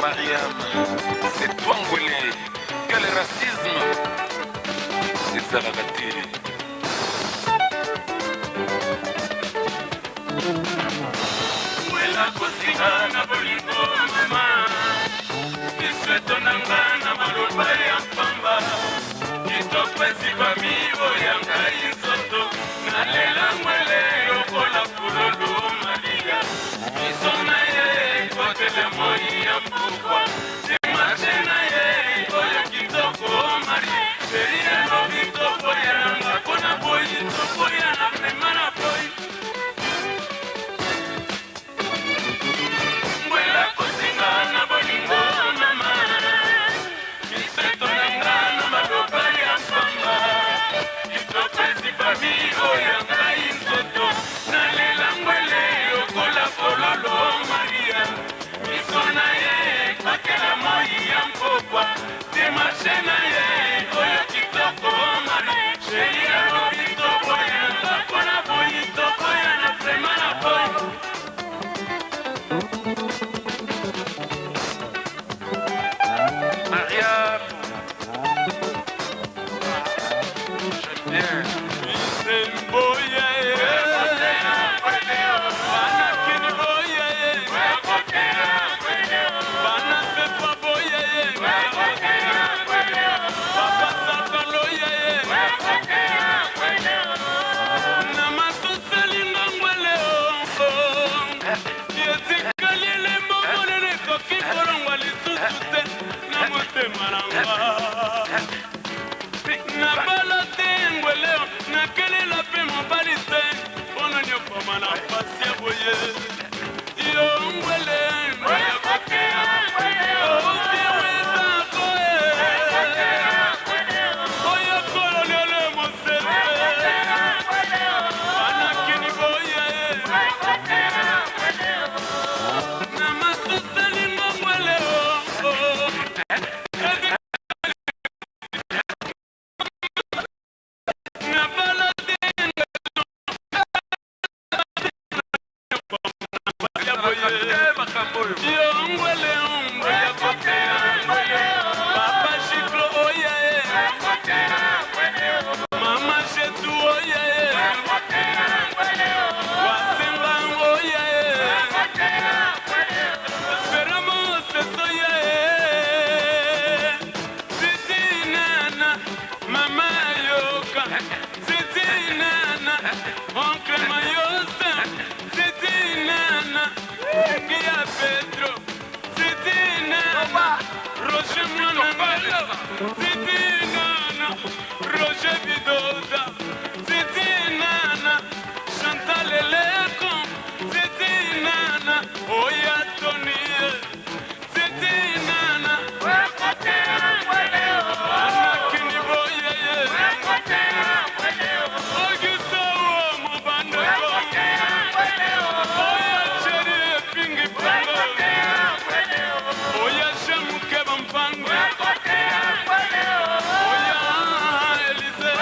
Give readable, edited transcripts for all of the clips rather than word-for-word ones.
Mariam, c'est toi Ngwele. Quel racisme! Ezalaka te. Ngwela kosinga na bolingo mama. Miso etonanga na maloba ya mpamba. Kitoko ezipami oya ngai nzoto. Nalela ngwele lokola pululu Maria. Miso na ye ekotele moi ya mpokwa. Demarche na ye oyo kitoko Marie. Sheri alobi toboyana nga mpo na boyi toboyana vrema na boyi. Ngwela kozinga na bolingo mama. Miso etonanga na maloba ya mpamba. Kitoko ezipami oyo ngai nzoto. Nalela ngwele lokola fololo Maria. Miso na ye ekotela moi ya mpokwa. Demarche na ye oyo kitoko Marie. Sheri alobi toboyana mpo na boyi toboyana vrema na boyi. Mariam, j'aime bien. Etikali elembo monene ekoki kolongwa lisusu te na motema na nga. Nabala te ngwele, nakelela mpe mobali te mpo na nyokoma na mpasi ya boye. Yo ngwele oyo kololele mosese banakini boye na masuseli ngongwele nabala te yongwele ya koteya papa Chiklo oye mama Jetu oye wasenga oye Esperamos oye Titinana mama yoka Titinana oncle Mayosa Titinana Gia Pedro Titinana Roger Mwana Titinana Roger Bidoda Titinana Chantal Eleko Titinana Oya Tony Titinana Anakini boye Ogisawo mobandeko Oya Cheri Epingi Pango Oya Jemuke Bampango Oya Elize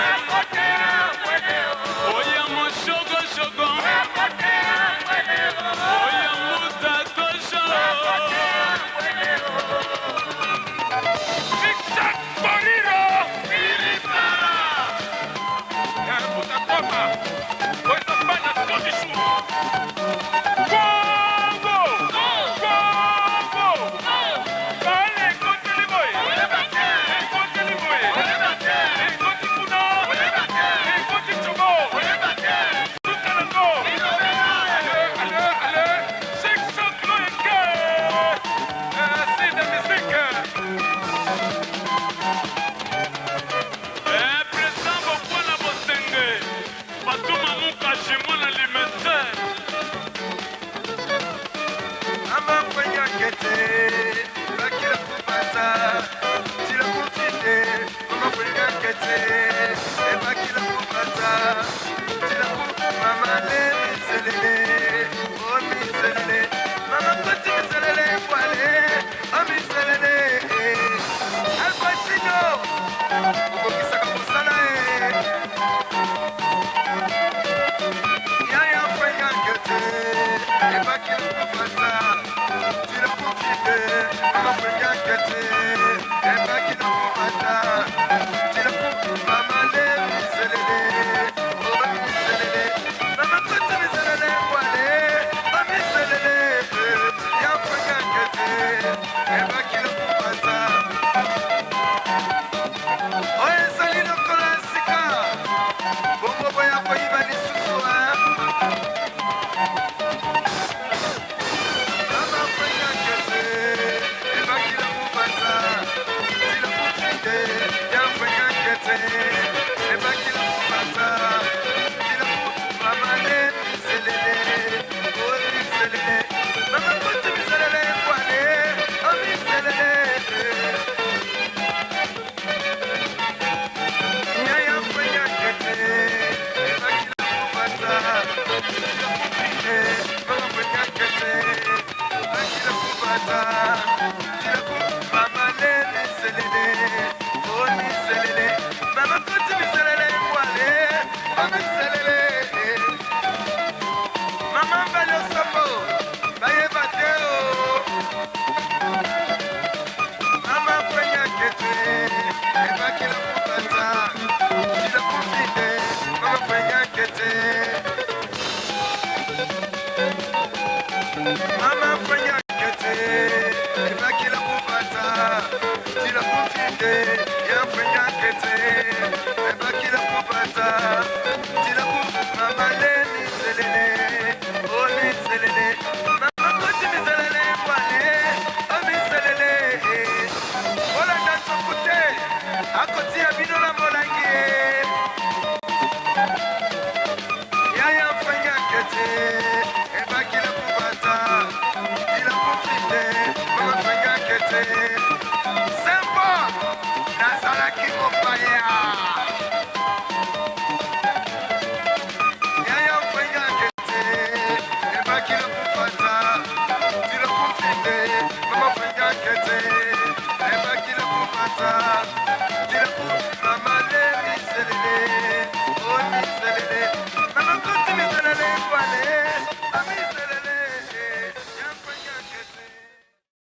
Oya Moshogo Shogo Oya Muta Tosho Zigzag Boriro Mbuta Toma oyo bana Todisu Congo Congo Kale ekoteli boye ekoteli boye ekoti kuna ekoti congo suka nango. Allez, allez, allez, Section Loeke, c'est de musique. Président Bokwana Bosenge Fatuma Mukaji mwana limete. Amakwanyakete bakila kupata tila kutinde amakwanyakete ebakila kupata tila ku mama le miselele o miselele mama koti miselele kwale o miselele Alpacino okokisaka mosala e yaya kwanyakete. Oyo ezali lokolo ya sika, bongo boya koyiba lisusu. Mama Mbali Osambo, bayeba te o. Mama Fenya Kete, ebakila kubata, tila kufite, Mama Fenya Kete. Mama Fenya Kete, ebakila kubata, tila kufite, ya Fenya Kete, ebakila kubata, tila ku Mama Leni Selele, oh Leni Selele, Mama Koti Miselele, Mwale, oh Miselele. Olanda nsoku te, akotia bino na molangi ye. Yaya Fenya Kete, ebakila kubata, tila kufite, Mama Fenya Kete.